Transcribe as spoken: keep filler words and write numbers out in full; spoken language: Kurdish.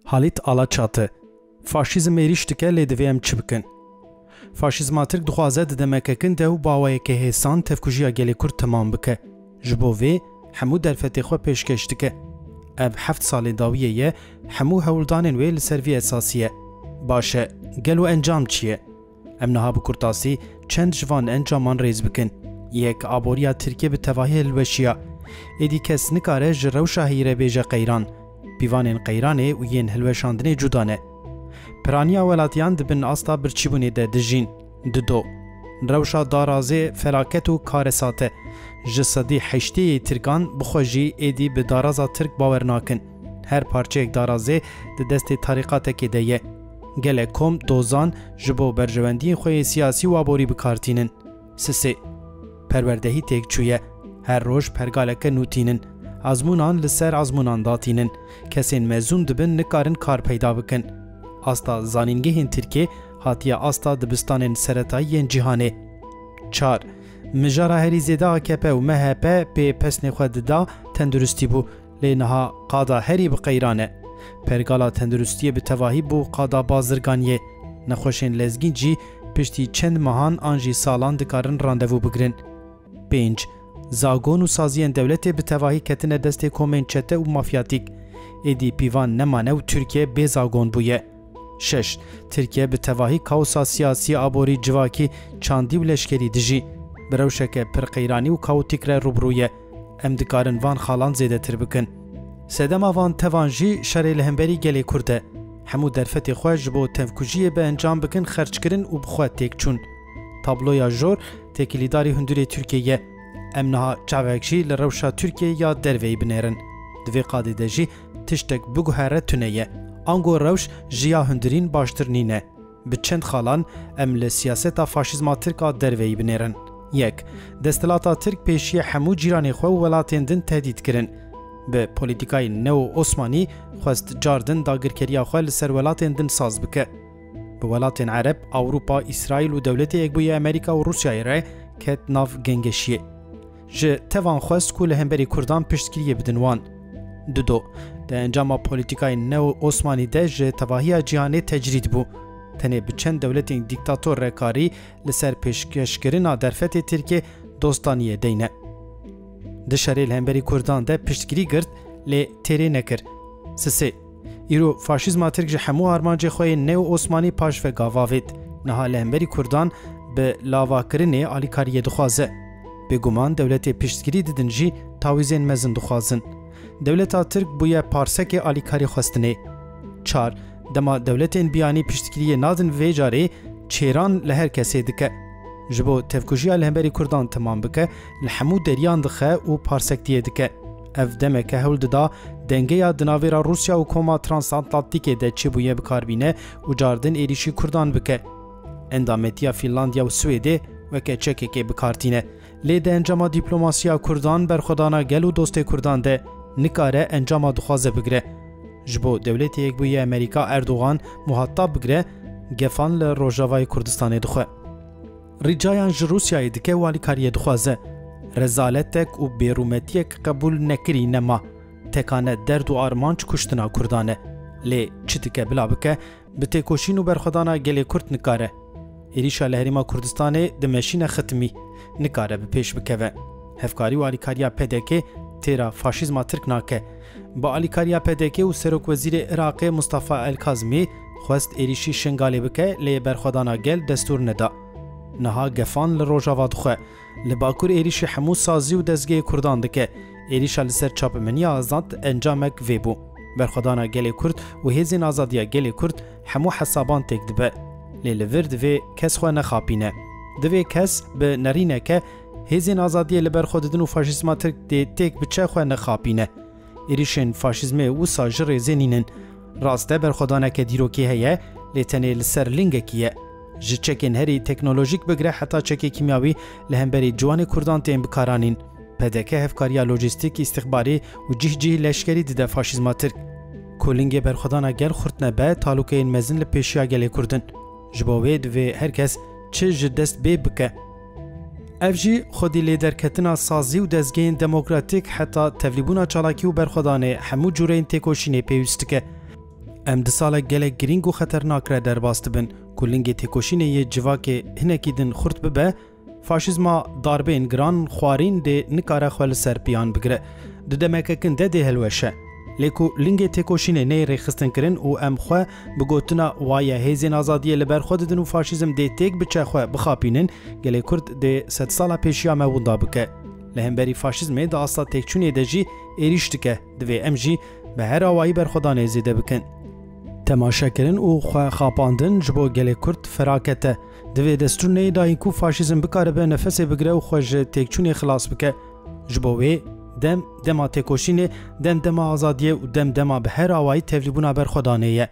Halit Alaçatı, Faşîzm êrîş dike, lê divê em çi bikin? Faşîzma Tirk dixwaze di demeke kin de û bi awayeke hêsan tevkujiya gelê Kurd temam bike. Ji bo vê hemû derfetê xwe pêşkêş dike. Ev heft salê dawiyê ye, hemû hewldanên wê li ser vî esasî ye. Baş e, gelo encam çi ye? Em niha bi kurtasî çend ji van encaman rêz bikin. Yek, aboriya Tirkiyê bi tevahî hilweşiya. Êdî kes nikare ji rewşa heyî re bêje qeyran. Pîvanên qeyranê û yên hilweşandinê cuda ne. Piraniya welatiyan di bin asta birçîbûnê de dijîn. Dido. Rewşa darazê felaket û karesat e. Ji sedî heştê yê Tirkan bi xwe jî êdî bi daraza Tirk bawer nakin. Her parçeyek darazê di destê tarîqatekê de ye. Gelek kom dozan ji bo berjewendiyên xwe yê siyasî û aborî bi kar tînin. Sisê. Perwerdehî têk çûye. Her roj pergaleke nû tînin. Ezmûnan li ser ezmûnan datînin. Kesên mezûn dibin nikarin kar peyda bikin. Asta zanîngehên Tirkiyê hatiye asta dibistanên seretayî yên cîhanê. Çar. Mijara herî zêde A K P û M H P pê pesnê xwe dida tenduristî bû. Lê niha qada herî bi qeyran e. Pergala tenduristiyê bi tevahî bû qada bazirganiyê. Nexweşên lezgîn jî piştî çend mehan an jî salan dikarin randevû bigirin. Pênc. Zagon û saziyên dewletê bi tevahî ketine destê komên çete û mafyatîk. Êdî pîvan nemane û Tirkiye bê zagon bûye. Şeş. Tirkiye bi tevahî kaosa siyasî, aborî, civakî, çandî û leşkerî dijî. Bi rewşeke pir qeyranî û kaotîk re rûbirû ye. Em dikarin van xalan zêdetir bikin. Sedema van tevan jî şerê li hemberî gelê Kurd e. Hemû derfetê xwe ji bo tevkujiyê bi encam bikin xerckirin û bi xwe têk çûn. Tabloya jor têkilîdarî hundirê Tirkiyê ye. Em niha çavek jî li rewşa Tirkiyê ya derveyî binêrin. Di vê qadê de jî tiştek biguhere tune ye. Ango rewş ji ya hundirîn baştir nîne. Bi çend xalan em li siyaseta faşîzma Tirk a derveyî binêrin. Yek. Desthilata Tirk pêşiyê hemû cîranê xwe û welatên din tehdît kirin. Bi polîtîkayên neo-Osmanî xwest car din dagirkeriya xwe li ser welatên din saz bike. Bi welatên Ereb, Ewropa, Îsraîl û Dewletê Yekbûyî Amerîka û Rûsyayê re ket nav gengeşiyê. Ji tevan xwest ku li hemberî Kurdan piştgiriyê bidin wan. Dido, di encama polîtîkayên neo-Osmanî de ji tevahiya cîhanê tecrîd bû. Tenê bi çend dewletên dîktator re karî li ser pêşkêşkirina derfetê Tirkiyê dostaniyê deyne. Di şerê li hemberî Kurdan de piştgirî girt, lê têrê nekir. Sisê. Îro faşîzma Tirk ji hemû armancê xwe yên neo-Osmanî paş ve gav avêt. Niha li hemberî Kurdan bi lavakirinê alîkariyê dixwaze. Bêguman dewletê piştgirî didin jî tawîzên mezin dixwazin. Dewleta Tirk bûye parsekê alîkarî xwestinê. Çar. Dema dewletên biyanî piştgiriyê nadin vê carê çêran li her kesê dike. Ji bo tevkujiya li hemberî Kurdan temam bike, li hemû deriyan dixe û parsektiyê dike. Ev demeke hewl dida dengeya di navêra Rûsya û Koma Transatlantîkê de çêbûye bi kar bîne û cardin êrîşî Kurdan bike. Endametiya Fînlandya û Swêdê weke çekekê bi kar tîne. Lê di encama dîplomasiya Kurdan, berxwedana gel û dostê Kurdan de nikare encama dixwaze bigire. Ji bo Dewletê Yekbûyî Amerîka Erdogan muhatab bigire, gefan li Rojavayê Kurdistanê dixwe. Ricayan ji Rûsyayê dike û alîkariyê dixwaze. Rezaletek û bêrûmetiyek qebûl nekirî nema. Tekane derd û armanc kuştina Kurdan e. Lê çi dike bila bike, bi têkoşîn û berxwedana gelê Kurd nikare. Êrîşa li Herêma Kurdistanê dimeşîne xitimî. Nikare bi pêş bikeve. Hevkarî û alîkariya P D K têra faşîzma Tirk nake. Bi alîkariya P D K û Serokwezîrê Iraqê Mustafa El Kazimî xwest êrîşî Şingalê bike, lê berxwedana gel destûr neda. Niha gefan li Rojava dixwe. Li Bakur êrîşî hemû sazî û dezgehê Kurdan dike. Êrîşa li ser çapemeniya Azad encamek vê bû. Berxwedana gelê Kurd û hêzên azadiya gelê Kurd hemû hesaban têk dibe. Lê li vir divê kes xwe nexapîne. Divê kes bi nerîneke hêzên azadiyê li ber xwe didin û faşîzma Tirk dê têk biçe xwe nexapîne. Êrîşên faşîzmê wisa ji rêzê nînin. Rast e, berxwedaneke dîrokî heye, lê tenê li ser lingekî ye. Ji çekên herî teknolojîk bigire heta çekê kîmyawî li hemberî ciwanê Kurdan tên bikaranîn. P D K hevkariya lojîstîk, îstixbarî û cih cih leşkerî dide faşîzma Tirk. Ku lingê berxwedana gel xurt nebe, talûkeyên mezin li pêşiya gelê Kurd in. Ji bo wê divê her kes çi ji dest bê bike. Ev jî xwedî lêderketina sazî û dezgehên demokratîk heta tevlîbûna çalakî û berxwedanê hemû cûreyên têkoşînê pêwîst dike. Em di salek gelek girîng û xeternak re derbas dibin ku lingê têkoşînê yê civakê hinekî din xurt bibe, faşîzma darbeyên giran xwarîn dê nikare xwe li ser piyan bigire. Di demeke kin de dê hilweşe. Lê ku lingê têkoşînê neyê rêxistinkirin û em xwe bi gotina "Wa ye, hêzên azadiyê li ber xwe didin û faşîzm dê têk biçe xwe" bixapînin, gelê Kurd dê sedsala pêşiya me winda bike. Li hemberî faşîzmê di asta têkçûnê de jî êrîş dike. Divê em jî bi her awayî berxwedanê zêde bikin. Temaşekirin û xwe xapandin ji bo gelê Kurd felaket e. Divê destûr neyê dayîn ku faşîzm bikaribe nefesê bigire û xwe ji têkçûnê xilas bike. Ji bo wê dem dema têkoşînê, dem dema azadiyê û dem dema bi her awayî tevlîbûna berxwedanê ye.